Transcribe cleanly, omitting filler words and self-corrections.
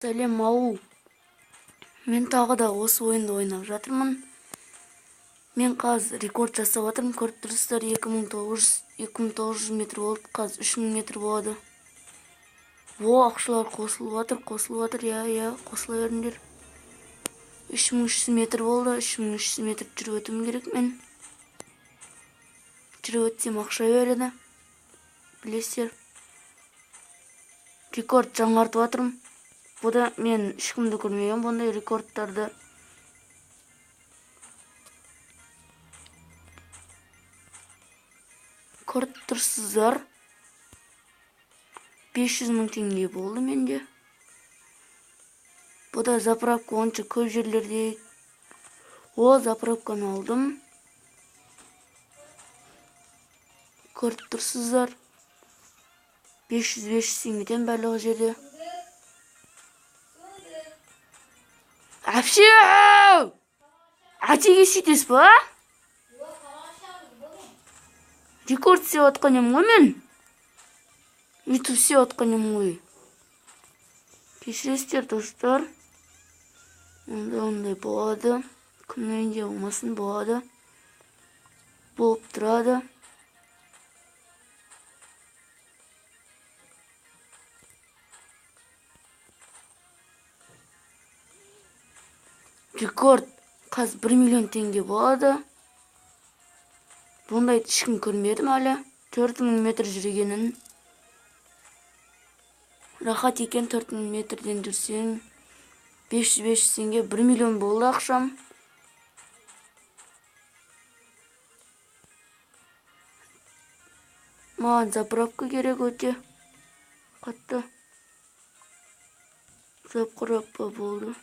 Сәлем, ауыл. Мен тағы да осы ойынды ойнап жатырмын. Мен қазір рекорд жасап жатырмын, көріп тұрсыздар, 2900 метр болды, қазір 3000 метр болады. О, ақшалар қосылып жатыр, қосылып жатыр, иә, иә, қосыла беріңдер. 3300 метр болды, 3300 метр жүріп өтуім керек мен. Жүріп өтсем ақша береді. Білесіздер. Рекорд жаңартып жатырмын. Бұда мен ешкімді көрмеген бұндай рекордтарды. Көріп тұрсыздар. 500 мың теңге болды менде. Бұда заправка онша көп жерлерде. О, заправканы алдым. Көріп тұрсыздар. 500-500 теңгеден барлығы жерде. Әпше! Әтеге сөйтесіз ба? Рекорд істеп жатқан едім ғой мен. Өйтіп істеп жатқан едім ғой. Кешіресіздер, достар. Ондай болады. Кімнің үйінде болмасын болады. Болып тұрады. Рекорд қазір 1 миллион теңге болады. Бұндайды ешкім көрмедім әлі. 4000 метр жүргенін. Рахат екен 4000 метрден жүрсең. 500-500 теңге 1 миллион болды ақшам. Маған заправка керек өте қатты. Заправка болды.